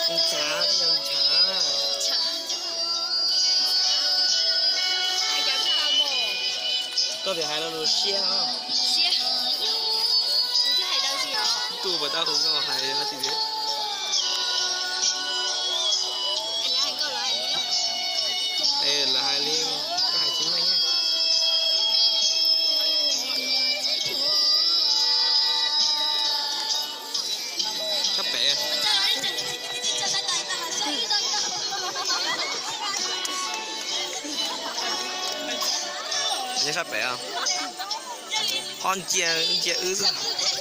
Ntshav, ntshav. Koj tias hais lo lus siab os. Ntuj puas tau hu nkauj hais dab tsi thiab? Es lawv hais li, koj hais tsis meej. Sab pem. Nyob sab pem os. Ho ntsia, ntsia wb xwb.